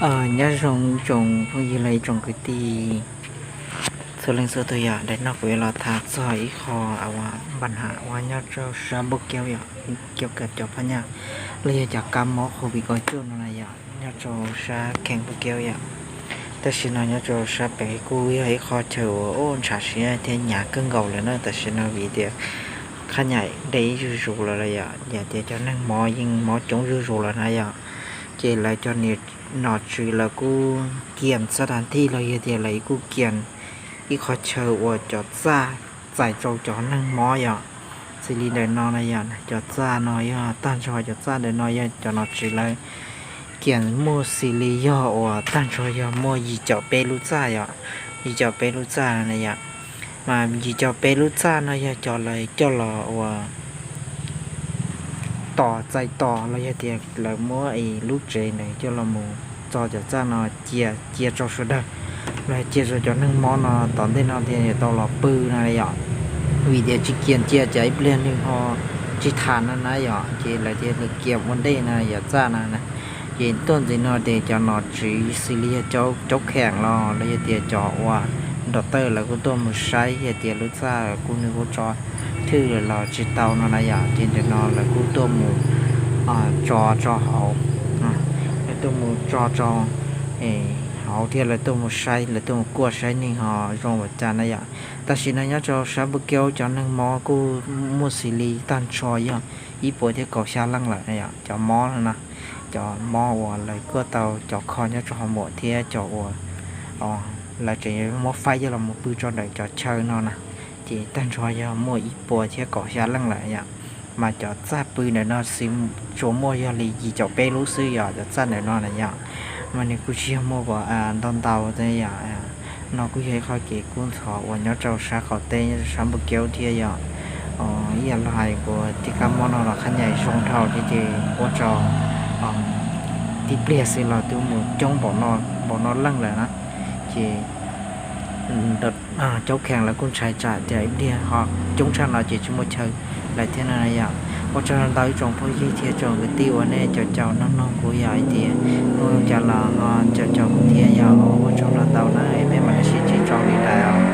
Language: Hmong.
Nyob zoo tsoom phooj ywg los ib tsoom kwv tij txhua leej txhua tus yom, ntawm no kuv yuav los tham txog ib qho uas npa nham uas nyob rau sab Npauj Keub yom, cov kab cov phab nyaj los yog cov kab mob Covid kaum cuaj no na yom, nyob rau sab kheem Npauj Keub yom. Tam sim no nyob rau sab pem kuj yog ib qho chaw uas ntshav siab thiab hnyav kawg nkaus lawm na tam sim no vim tias khab nyam deb zuj zus lawm yom, yog tias cov neeg mob yeej mob coob zuj zus lawm na yom. Ces lawv cov niam nom tswv lawv kuj kiam xab tas thij los yog tias lawv kuj kiam ib qho chaw uas cov txaj txais rau cov neeg mob yom. Xws li ntawm no na yom, cov txaj no yog tag nrho cov txaj ntawm no yog cov nom tswv lawv kiam muaj xws li yog uas tag nrho yog muaj yim caum peb lub txaj yom, yim caum peb lub txaj na yom. Mas yim caum peb lub txaj no yog cov lawv coj los uas tos txais tos los yog tias lawv muab es lub tsev ntawd coj los mus txo cov txaj no cia cia rau sawv daws, los cia rau cov neeg mob no tom ntej no thiaj tau los pw no yom. Vim tias tsis kiam cia ces ib pliag nws ho tsis tham no na yom, ces lawv thiaj li kiam ua ntej no yom txaj no na. Ces tuaj ntxiv no ces cov nom tswv xws li yog cov kheem los los yog tias cov uas nrov tawj lawv kuj tuaj mus saib yog tias lub txaj kuj nws kuj tso thwj los tsis tau no na yom, ces ntawm no lawv kuj tuaj mus tso rau hauv, lawv tuaj mus tso rau hauv thiab lawv tuaj mus saib, lawv tuaj mus kuaj saib neeg ho zoo li cas na yom. Tam sim no nyob rau sab Npauj Keub cov neeg mob kuj muaj xws li tag nrho yog ib puas thiab kaum xya leej lawm na yom, cov mob no na, cov mob uas lawv kuaj tau cov kho nyob rau hauv muam thiab cov uas lawv tseem muab faib coj los mus pw rau ntawm cov chaw no na, ces tag nrho yog muaj ib puas thiab kaum xya leej lawm yom. Mas cov txaj pw ntawm no xwb tsuas muaj yog li yim caum peb lub xwb yom, cov txaj ntawm no na yom. Mas nws kuj tsis yog muaj ntau ntau yom. No kuj yog ib qho kev kub ntxhov uas nyob rau sab qaum teb nyob rau sab Npauj Keub thiab yom. Ib yam li hais kuv tej kab mob no los khab nyam zoo dhau thiab ces ua rau tib pliag xwb los twb mus coob npaum no leej lawm na. Ces cov kheem lawv kuj ntshai tsam tias ib pliag ho coob tshaj no ces tsis muaj chaw lawm thiab no yom. Ua tsaug ntau ib tsoom phooj ywg thiab tsoom kwv tij uas nej caum caum noog noog kuv yom, hais tias muaj cas los ho caum caum kuv thiab yom. Ua tsaug ntau na, peb mam li sib ntsib rau li ntawd.